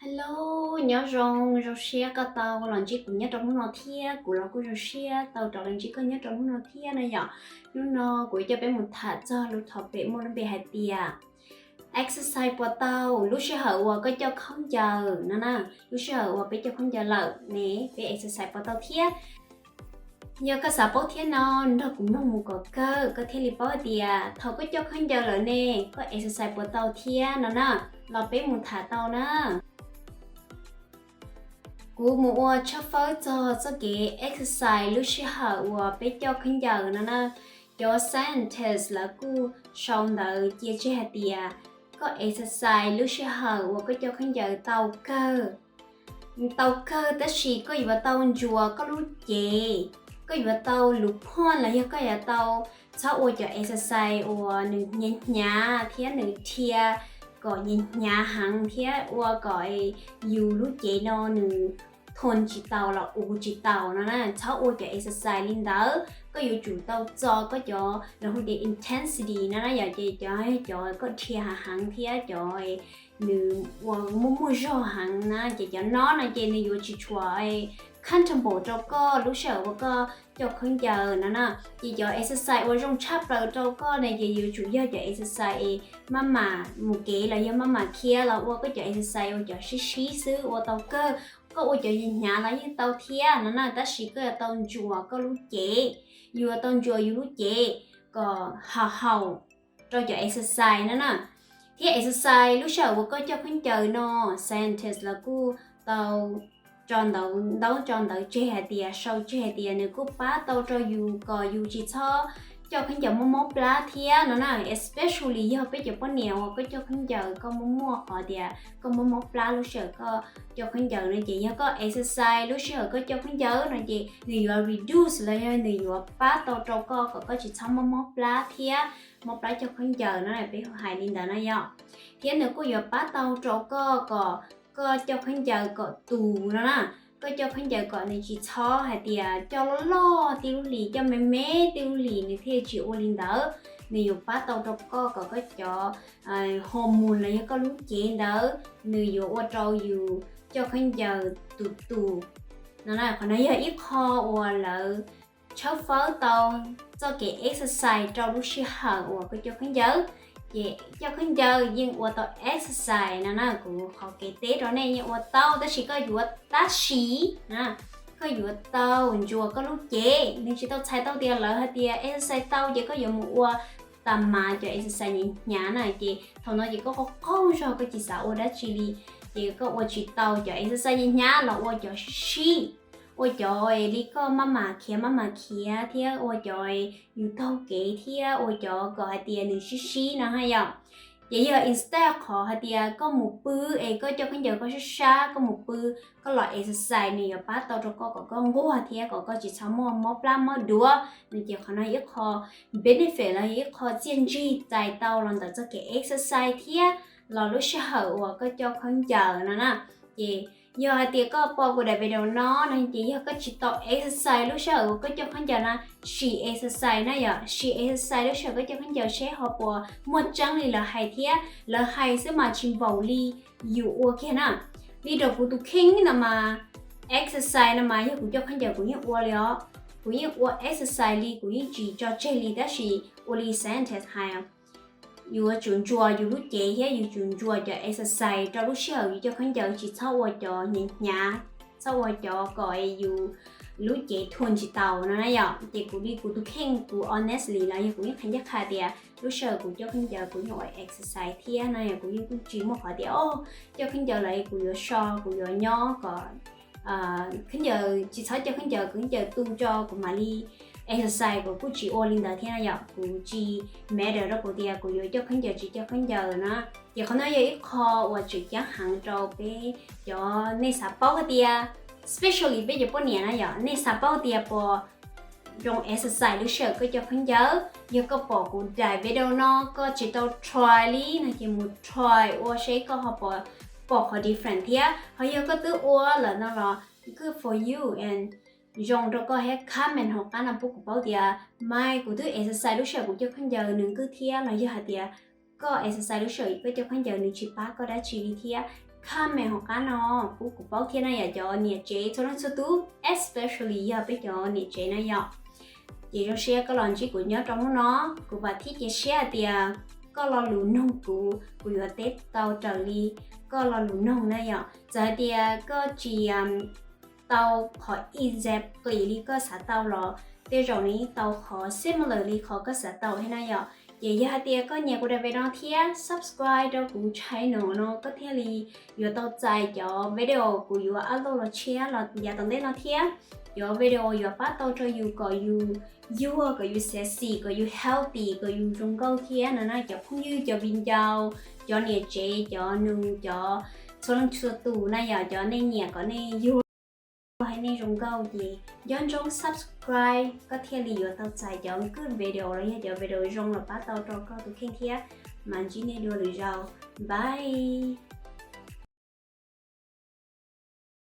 Hello, nyob zoo, zoo siab koj tau los ntsib kuv nyob rau hnub no thiab kuv los kuj zoo siab tau rov los ntsib koj nyob rau hnub no thiab na yom. Hnub no kuv coj peb mus tham txog lub topic muaj lub npe hais tias exercise puas tau lub sij hawm uas koj coj khaub ncaws no na. Lub sij hawm uas peb coj khaub ncaws lawm ne, peb exercise puas tau thiab? Yog koj xav paub thiab no, nrog kuv mloog mus kom kawg koj thiaj li paub hais tias thaum koj coj khaub ncaws lawm ne, koj exercise puas tau thiab no na. Los peb mus tham tau na. Kuv mus ua tshawb fawb txog txoj kev exercise lub sij hawm uas peb coj khaub ncaws no na. Cov scientist lawv kuj sau ntawv cia tseg hais tias koj exercise lub sij hawm uas koj coj khaub ncaws tau kawg, tau kawg tab sis koj yuav tau ntsuas koj lub cev, koj yuav tau lus phoj los yog koj yuav tau txhob ua cov exercise uas nws hnyav hnyav thiab nws dhia kom hnyav hnyav heev thiab ua kom yus lub cev no nws thon tsis taus los uv tsis taus no na. Txhob ua cov exercise li ntawd, koj yuav tsum tau txo koj cov lus hu tias intensity no na yom, ces cov, cov koj dhia heev heev thiab cov nws ua muaj muaj zog heev na, ces cov no no ces nws yuav tsis tshua comfortable rau koj lub sij hawm uas koj coj khaub ncaws no na. Ces cov exercise uas zoo tshaj plaws rau koj ne ces yuav tsum yog cov exercise es maj mam mus kev los yog maj mam khiav los ua koj cov exercise ua cov sib sib xwb ua tau kawg. Koj ua cov hnyav hnyav los yeej tau thiab no na, tab sis koj yuav tau ntsuas koj lub cev, yuav tau ntsuas yus lub cev kom haum haum rau cov exercise no na. Thiab exercise lub sij hawm uas koj coj khaub ncaws no, scientist los kuj tau tso ntawv, ntaub tso ntawv tseg hais tias, sau tseg hais tias nws kuj pab tau rau yus kom yus tsis txhob coj khaub ncaws mob mob plab thiab no na. Especially yog peb cov poj niam uas koj coj khaub ncaws koj muaj muaj qhov tias koj mob mob plab lub sij hawm koj coj khaub ncaws no ces yog koj exercise lub sij hawm koj coj khaub ncaws no ces nws yuav reduce los yog nws yuav pab tau rau koj kom koj tsis txhob mob mob plab thiab mob plab coj khaub ncaws no, peb hais li ntawd na yom. Thiab nws kuj yuav pab tau rau koj kom koj coj khaub ncaws kom tus no na, koj coj khaub ncaws kom nws tsis txhob hais tias coj loj loj tib lub hlis, coj me me tib lub hlis nws thiaj tsis ua li ntawd. Nws yuav pab tau rau koj kom koj cov hormone los yog koj lub cev ntawd nws yuav ua rau yus coj khaub ncaws tus tus no na. Qhov no yog ib qho uas lawv tshawb fawb tau txoj kev exercise rau lub sij hawm uas koj coj khaub ncaws. Ces coj khaub ncaws yeej ua tau exercise no na, kuv qhov kev teb rau nej yeej ua tau, tab sis koj yuav tab sis na, koj yuav tau ntsuas koj lub cev. Nws tsis tau txhais tau tias lawv hais tias exercise tau ces koj yuav mus ua tas mas cov exercise hnyav hnyav na, ces thaum no ces koj qaug qaug zog koj tsis xav ua dab tsi li, ces koj ua tsis tau cov exercise hnyav hnyav los ua cov sib sib, ua cov li koj maj mam khiav maj mam khiav thiab ua cov yus taug kev thiab ua cov kom hais tias nws sib sib no ha yom. Ces yog instead qhov hais tias koj mus pw es koj coj khaub ncaws koj sab sab, koj mus pw, koj los exercise nws yuav pab tau rau koj kom koj nquag thiab kom koj tsis txhob muaj mob plab mob duav no. Ces qhov no ib qho benefit los yog ib qho txiaj ntsig txais tau los ntawm txoj kev exercise thiab los lub sij hawm uas koj coj khaub ncaws no na. Ces yog hais tias koj pom kuv daim video no no ces yog koj tsis tau exercise lub sij hawm uas koj coj khaub ncaws na, sim exercise na yom, sim exercise lub sij hawm koj coj khaub ncaws seb ho puas muaj tseeb li lawv hais thiab. Lawv hais xwb mas tsis npaum li yus ua kiag na. Li rau kuv tus kheej no mas, exercise no mas yog kuv coj khaub ncaws kuv yeej ua li os. Kuv yeej ua exercise li, kuv yeej tsis tso tseg li, tab sis ua li scientist hais, yuav tsum ntsuas yus lub cev thiab yuav tsum ntsuas cov exercise rau lub sij hawm yus coj khaub ncaws, tsis txhob ua cov hnyav hnyav, txhob ua cov kom yus lub cev thon tsis taus no na yom. Ces kuv li kuv tus kheej kuv honestly los yog kuv yeej qhia ncaj qha tias lub sij hawm kuv coj khaub ncaws kuv yeej ua exercise thiab no yom, kuv yeej kuj tsis muaj qhov tias o, coj khaub ncaws lawm kuv yuav so, kuv yuav nyob kom khaub ncaws tsis txhob coj khaub ncaws, khaub ncaws tu tso kuv mam li exercise, kuv kuj tsis ua li ntawd thiab na yom. Kuv tsis matter rau kuv tias kuv yuav coj khaub ncaws tsis coj khaub ncaws na. Ces qhov no yog ib qho uas tseem ceeb heev rau peb cov, nej xav paub hais tias, especially peb cov poj niam na yom, nej xav paub tias puas zoo exercise lub sij hawm koj coj khaub ncaws. Yog koj pom kuv daim video no koj tsis tau try li no ces mus try ua seb koj ho pom qhov different thiab. Ho yog koj twb ua lawm no los good for you and zoo rau koj thiab, comment hauv qab no pub kuv paub tias, Mai, kuv twb exercise lub sij hawm kuv coj khaub ncaws nws good thiab, los yog hais tias koj exercise lub sij hawm koj coj khaub ncaws nws tsis pab koj dab tsi li thiab. comment hauv qab no pub kuv paub thiab na yom, cov niam tsev txhua leej txhua tus, especially yog peb cov niam tsev na yom. Ces zoo siab koj los ntsib kuv nyob rau hnub no, kuv vam thiab cia siab hais tias koj lo lus noog kuv, kuv yuav teb tau raws li koj lo lus noog na yom. Txawm hais tias koj tsis tau qhov exactly li koj xav tau los tej zaum nws yeej tau qhov similar li qhov koj xav tau thiab na yom. Ces yog hais tias koj nyiam kuv daim video no thiab subscribe rau kuv channel no koj thiaj li yuav tau txais cov video kuv yuav upload los tshiab los yav tom ntej no thiab. Cov video yuav pab tau rau yus kom yus yuag, kom yus sexy, kom yus healthy, kom yus zoo nkauj thiab no na cov phooj ywg, cov viv ncaus, cov niam tsev, cov nus, cov txhua leej txhua tus na yom, cov nej nyiam kom nej yuag, nej zoo nkauj ces nco ntsoov subscribe koj thiaj li yuav tau txais cov good video los yog cov video zoo los pab tau rau koj tus kheej thiab. Mas ntsib nej dua lwm zaus, bye.